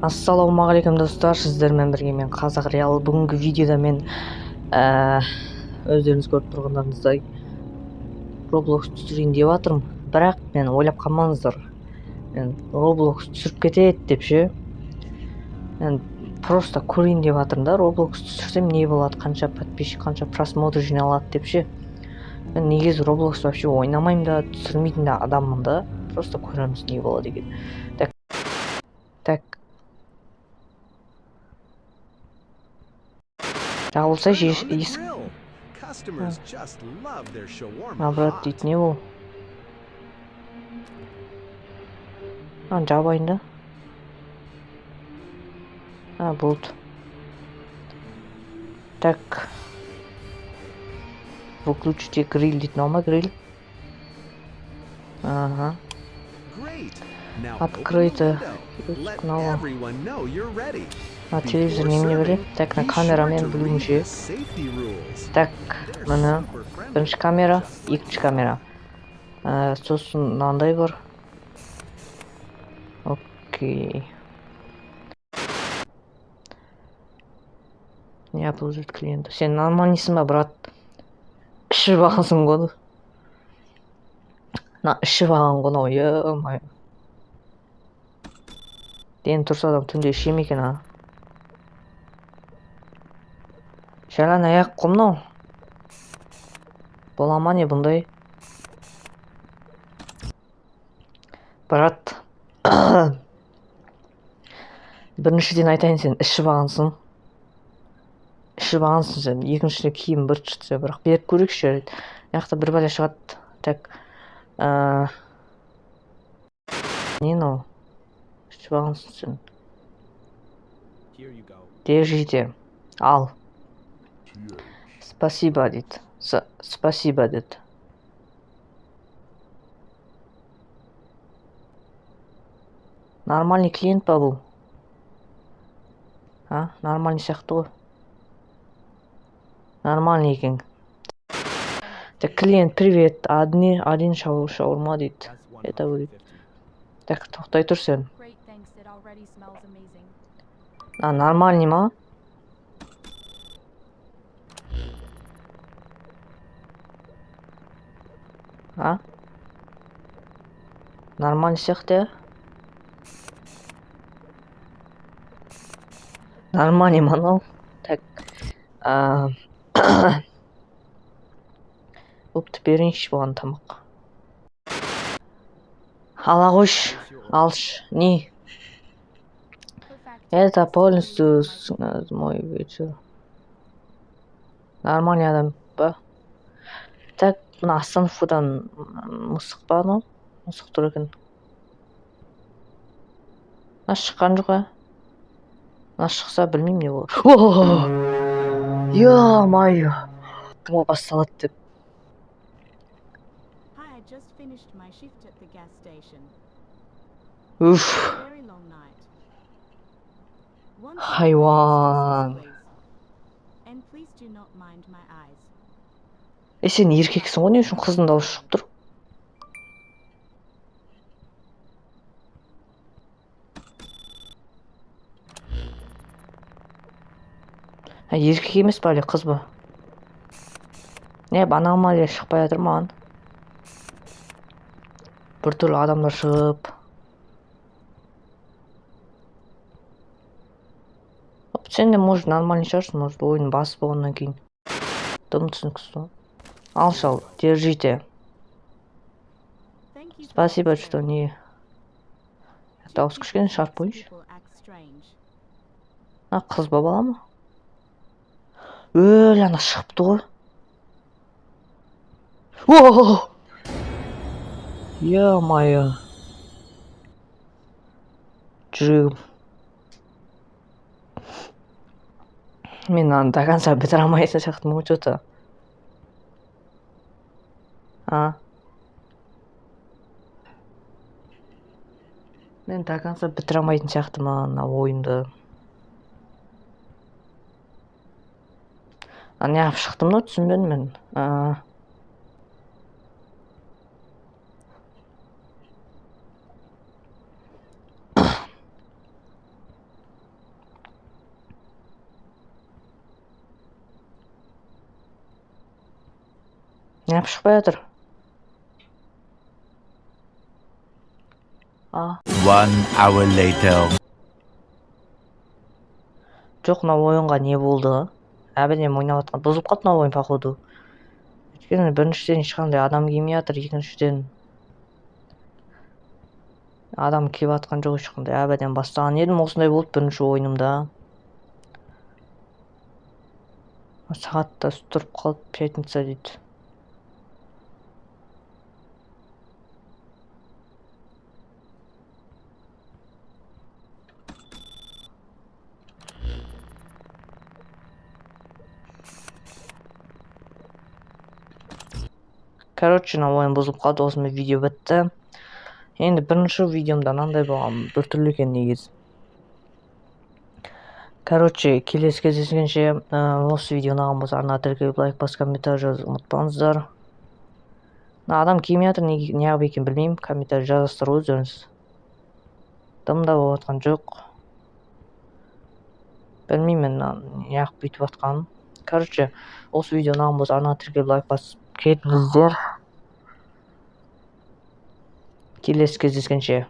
Ассалаумағалейкум, достар! Сіздермен бірге мен, Қазақ Реал. Бүгінгі видеода мен өздеріңіз көріп тұрғандарыңыздай, Roblox түсірейін деп жатырмын. Бірақ мен ойлап қалмаңыздар, мен Roblox түсіріп кетеді деп ше. Мен просто көрейін деп жатырмын да, Roblox түсірсем не болады, қанша подписчик, қанша просмотр жиналады деп ше. Мен негізі Roblox вообще ойнамаймын да, түсірмейтін де адаммын да. Просто көреміз, не болады екен. Так, так. Жабылсайшы есік. А, брат дейді, не ол? А, жабайын да. А, болды. Так. Выключите гриль дейді, мынау ма гриль? Ага. Открыто. Мынау. А, телевизор немене береді? Так, мына камерамен білуімше. Так, міне. Бірінші камера, екінші камера. Сосын мынандай бар. Окей. Не обслуживает клиента. Сен нормальныйсың ба, брат? Ішіп алғансың ғой. Мына ішіп алған ғой мынау, ё-моё. Дені тұрса, адам түнде іше ме екен, а? Жалаң аяқ қой мынау. Бола ма не бұндай? Брат, біріншіден айтайын, сен ішіп алғансың. Ішіп алғансың сен. Екіншіден, киім бір шытса, бірақ беріп көрейікші, жарайды. Мына жақта бір бәле шығады. Так. Не мынау? Ішіп алғансың сен. Держите. Ал. Спасибо дейді. Спасибо деді. Нормальный клиент па бұл? А, нормальный сияқты ғой. Нормальный екен. Так, клиент, привет. Одни, один шаурма дейді. Это будет. Так, тоқтай тұр сен. А, нормальный ма? А? Нормальный сияқты, иә? Нормальный ма мынау? Так. А, бопты, берейінші бұған тамақ. Ала қойшы. Алшы. Не? Это полностью мой вечер. Нормальный адам ба? Так, мына остановкадан мысық па анау? Мысық тұр екен. Мына шыққан жоқ, ә? Мына шықса, білмеймін, не болады. Ё-моё! Басталады деп. Hi, I just finished my shift at the gas station. Уф. Very long night. One Хайуан. please. And please do not mind my eyes. Е, сен еркексің ғой, не үшін қыздың дауысы шығып тұр? А, еркек емес па, әлде қыз ба? Не, аномалия шықпай жатыр маған. Біртүрлі адамдар шығып. Оп, сен де, может, нормальный шығарсың, может, ойын басы болғаннан кейін. Дым түсініксіз ғой. Ал, шал, держите. Thank you for Спасибо, что considering. не. Two Дауыс people кішкене at шығарып қояйыншы. People act strange. А, қыз ба, бала ма? Өлі, ана шығыпты ғой. О! Ё-моё. Жүрегім. Мен мынаны до конца бітіре алмайтын сияқтымын ғой че-то. А? Мен до конца бітіре алмайтын сияқтымын мына ойынды. А, неғып шықтым да, түсінбедім мен. А. Неғып шықпай жатыр? А. 1 hour later. Жоқ, мына ойынға не болды? Әбден ойнап жатқан. Бұзылып қалды мына ойын, походу. Өйткені біріншіден ешқандай адам келмей жатыр, екіншіден адам келіп жатқан жоқ ешқандай. Әбден бастаған едім, осындай болды бірінші ойынымда. Сағат та тұрып қалды, пятница дейді. Короче, мына ойын бұзылып қалды, осымен видео бітті. Енді бірінші видеомда мынандай болған, біртүрлі екен негізі. Короче, келесі кездескенше, осы видео ұнаған болса, арнаға тіркеліп, лайк басып, комментарий жазуды ұмытпаңыздар. Мына адам келмей жатыр, неғып екенін білмеймін, комментарий жазасыздар ғой өздеріңіз. Дым да болып жатқан жоқ. Білмеймін мен неғып бүйтіп жатқанын. Короче, осы видео ұнаған болса, арнаға тіркеліп, лайк басып кетіңіздер. Келесі кездескенше.